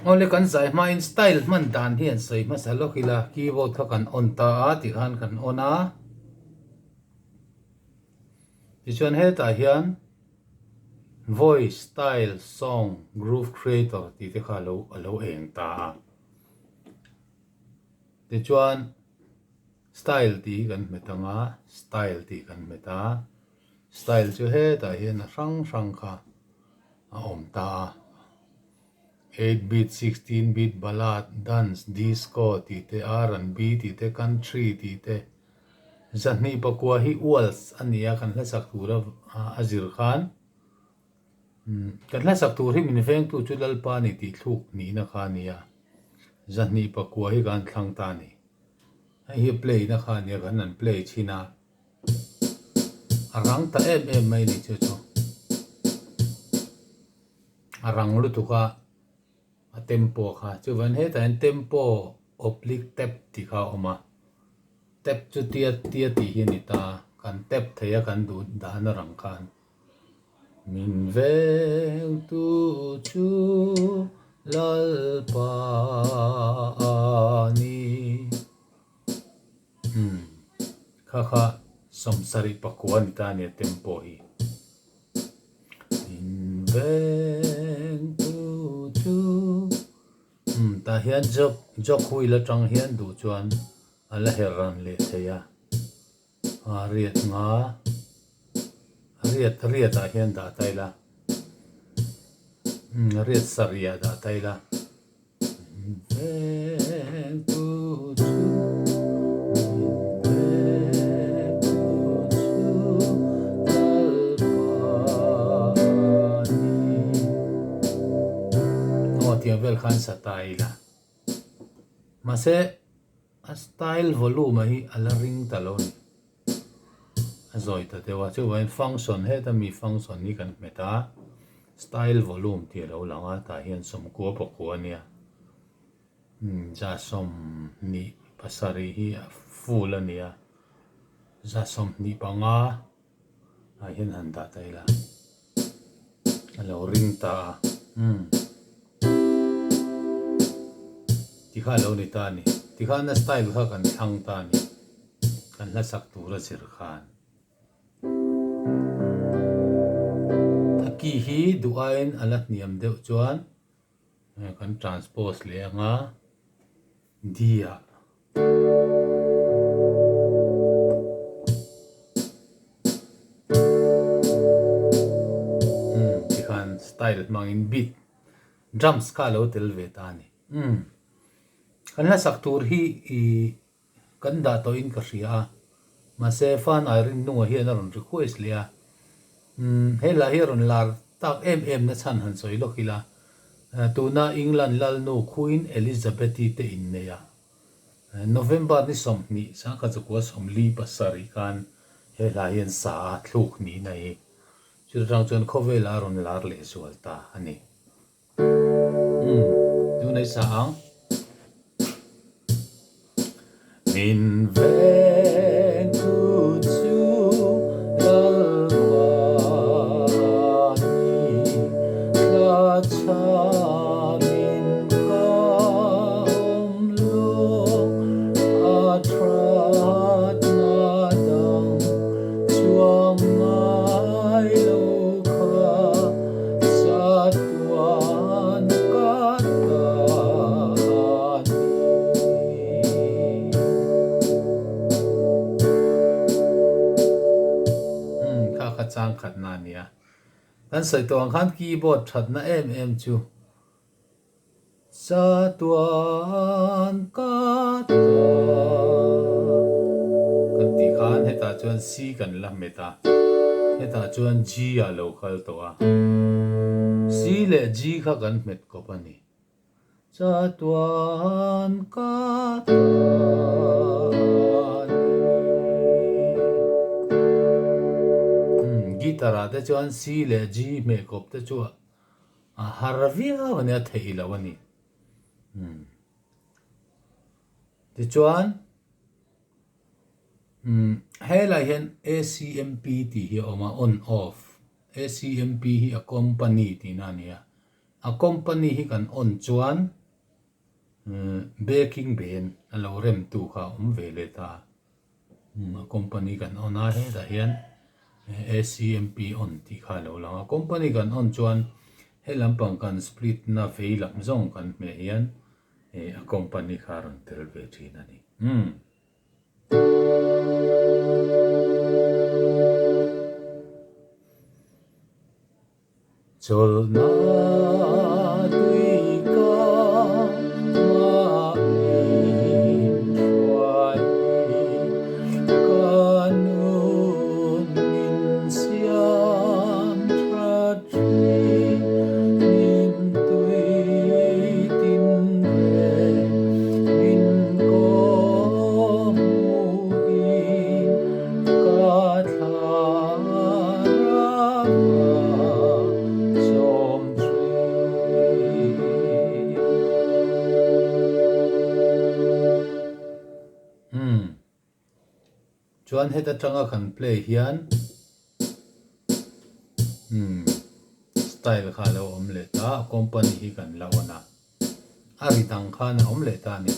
Awle kan zai hmain style hman dan hi an sawi hmasa lawk ila keyboard kha kan on ta a tikhan kan on a tichuan hetah hian voice style song groove creator tih te kha alo alo eng ta a tichuan style tih hi kan hmet ang a style tih kan hmet a style chu hetah hian a hrang hrang kha a awm ta a 8 bit, 16 bit, ballad, dance, disco tih te, R and B tih te, country tih te, zahnih pakua hi waltz a ni a kan hlasak tur a zir khan kan hlasak tur hi min vengtu chu Lalpa a ni tih thluk nihna kha a ni a, zahnih pakua hi kan thlang ta a ni. Hei hi play na kha a ni a kan han play chhin a. A rang ta em em mai ni chu chu. A rang lutuk a, a tempo kha. Chuvan hetah hian tempo oblique tap tih kha a awm a. Tap chu tia tia tih hi a ni ta a, kan tap thei a kan duh dan a rang khan. Min vengtu chu Lalpa a ni. Umm kha kha sawmsarih pakua ni ta ania tempo hi. In veng tu chu umm tah hian jog jog wheel atang hian duh chuan a la her ran leh thei a, a riat nga riat riat ah hian dah ta ila umm riat sarih ah dah ta ila. Aw tiang vel khan sa ta ila mahse a style volume a hi a la ring ta lo a ni a zawi ta deuh a chuvangin function heta mi function hi kan hmet a style volume tih a lo lang a tah hian sawmkua pakua a nia za sawmhnih pasarih hi a full a ni a za sawmhnih panga ah hian han dah ta ila a lo ring ta a umm tikha a lo ni ta a ni tikhan a style kha kan thlang ta a ni kan hlasak tur a zir khan a key hi duh aiin a la hniam deuh chuan Kan transpose leh ang a, D ah. Umm tikhan style hmangin beat drums kha a lo tel ve ta a ni. Umm kan hlasak tur hi ih Kan dah tawhin ka hria a, mahse Fan Irene nungah hian a rawn request leh a, umm he lah hi a rawn lar tak em em na chhan han sawi lawk ila, tuna England lalnu Queen Elizabeth-i te innei a, November ni 20 sangkhat zakua 47 khan he hla hian sa a thluk niin a hi, chutah chuan khawvelah a rawn lar leh zual ta a ni. Umm, tunah i sa ang. Min veng tu chu Lalpa ni, thla chhamin ka awm lo, a thatna dang chuang ngai lo kha. Chatuan ka ta a ni. Umm kha kha chang khatna a nia. Kan sawi tawh ang khan keyboard thatna em em chu Chatuan ka ta kan tih khan hetah chuan C kan la hmet a, hetah chuan G ah lo kal tawh a, C leh G kha kan hmet kawp a ni. Chatuan ka ta a ni. Umm guitar ah te chuan C leh G hmeh kawp te chu A har viau a nia theih lo a ni. Umm. Tichuan, umm, helai hian ACMP tih hi a awm a, on off. ACMP hi a company tihna a ni a. A company hi kan on chuan backing band a lo rem tu kha a awm ve leh ta. A company kan on a hetah hian ACMP on tih kha a lo lang a. Company kan on chuan he lampang kan split na vei lam zawng kan hmeh hian a company kha a rawn tel ve thin a ni. Umm. Chawlhna tui ka mahni hruai ka nun min siam that thin min tui tin reng min kawh hmuhin ka thla Umm. Chuan heta tanga kan play hian umm style kha a lo awm leh ta a, company hi kan la on a. A ri dang khan a awm leh ta a ni.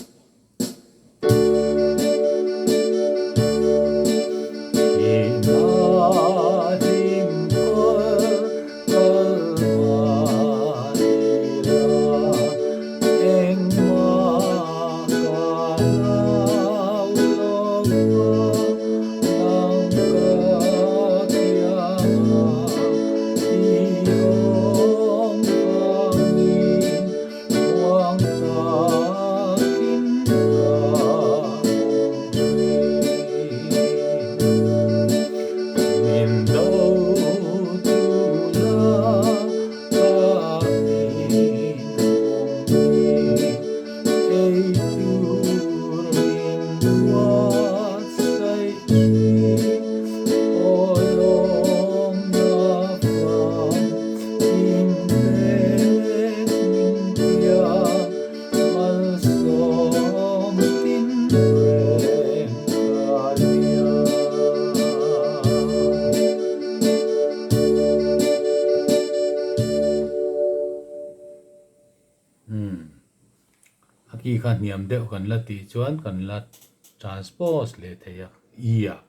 A ki kha hniam deuh kan la tih chuan kan la transpose leh thei a, E ah.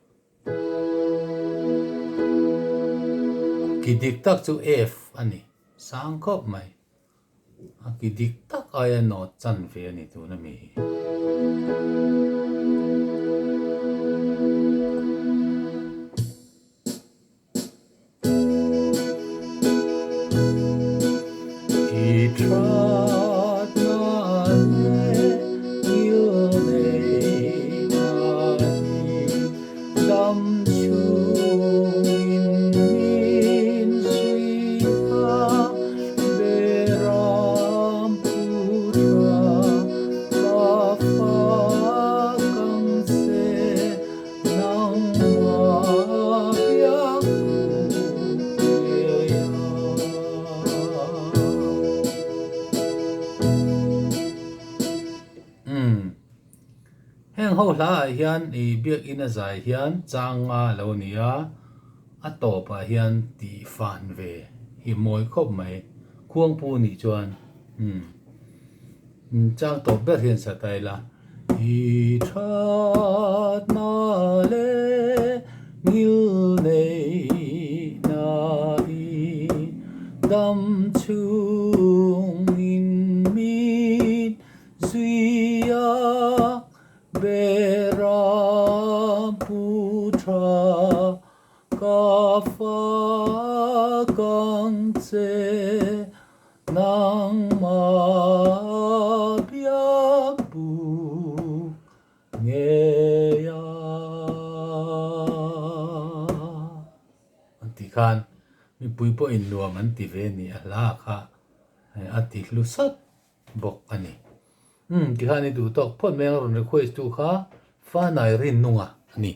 Ki dik tak chu F a ni, sang khawp mai. A ki dik tak aia note chan ve a ni tuna mi hi. I thatna leh thil neihna hi dam chhungin min zui a, beram pu tha ka fak ang che. Heng ho hla ah hian i biakinn a zai hian chang nga a lo ni a, a tawp ah hian tih fan ve hi mawi khawp mai. Khuangpu nih chuan umm. Chang tawp ber hian sa ta ila. I thatna leh ngil neihna i dam chhungin min zui a, beram pu tha ka fak ang che. Nangma biak buk ngei a. An tih khan mipui pawhin nuam an ti ve ni a hla kha a ti hlu sat bawk a ni. Umm tikhan i duh tawk phawt mai ang rawn request tu kha Fanai Rinnunga a ni.